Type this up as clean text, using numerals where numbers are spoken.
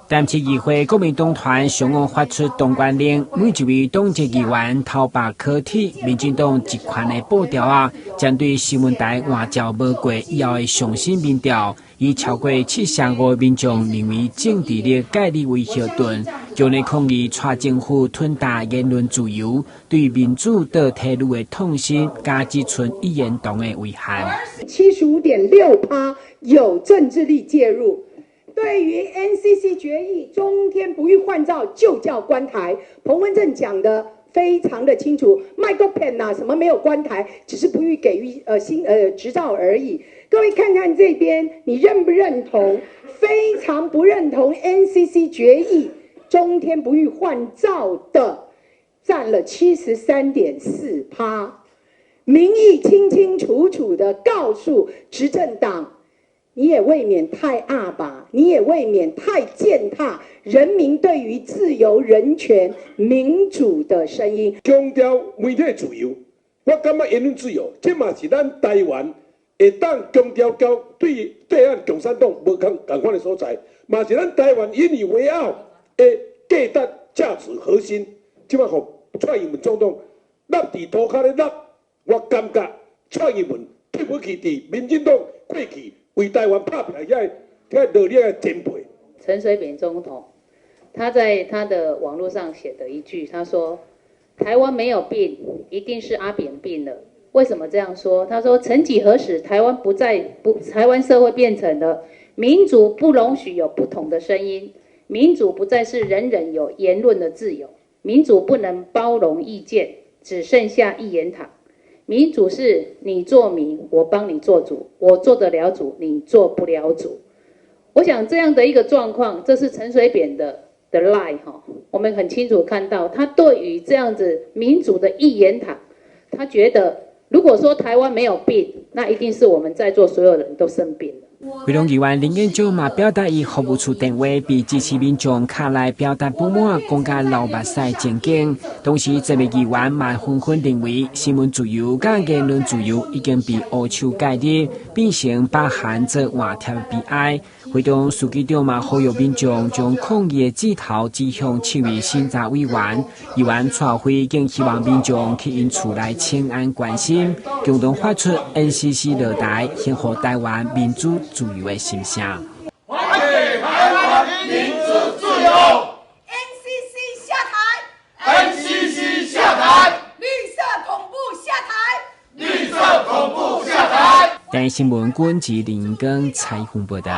台南市議會國民黨團上午發出動員令，每一位黨籍議員頭白考鐵，民進黨一權的布條仔，針對新聞台換照無過以後的上新民調，以超過75%民眾認為政治力介入為後盾，強烈抗議蔡政府吞噬言論自由，對民主倒退嚕的痛心，佮這賰一言堂的遺憾。 75.6%有政治力介入。對於 NCC 決議，中天不欲換照就叫關台。彭文正講得非常的清楚，莫閣騙吶，什麼沒有關台，只是不予給予新執照而已。各位看看這邊，你認不認同？非常不認同 NCC 決議，中天不欲換照的佔了73.4%。民意清清楚楚的告訴執政黨，你也未免太鴨吧，你也未免太踐踏人民對於自由、人權、民主的聲音。強調媒體自由，我感覺言論自由，這嘛是咱台灣會當強調佮對對岸共產黨無仝仝款的所在，嘛是咱台灣引以為傲的價值價值核心。這擺予蔡英文總統立佇塗跤咧立，我感覺蔡英文對不起佇民進黨過去為台灣拍拚遐遐努力的前輩。陳水扁總統，他在他的網絡上寫的一句，他說：“台灣沒有病，一定是阿扁病了。”為什麼這樣說？他說：“曾幾何時，台灣不再不，台灣社會變成了民主不容許有不同的聲音，民主不再是人人有言論的自由，民主不能包容意見，只剩下一言堂。民主是你做民，我幫你做主，我做得了主，你做不了主。”我想這樣的一個狀況，這是陳水扁的 line 哈，我們很清楚看到，他對於這樣子民主的一言堂，他覺得如果說台灣沒有病，那一定是我們在座所有人都生病了。基隆議員林彥洲嘛表達伊服務處電話被支持民眾敲來表達不滿，講甲流目屎情景。同時，這位議員嘛紛紛認為新聞自由佮言論自由已經被烏手介入，變成罷韓做換帖悲哀。會中書記長嘛呼籲民眾將抗議的箭頭指向七位審查委員，議員蔡輝更希望民眾去𪜶厝內請安關心，共同發出 NCC 落台，顯予台灣民主自由的心聲。還給台灣民主自由！NCC 下台！NCC 下台！綠色恐怖下台！綠色恐怖下台！台視新聞，軍事林根採訪報道。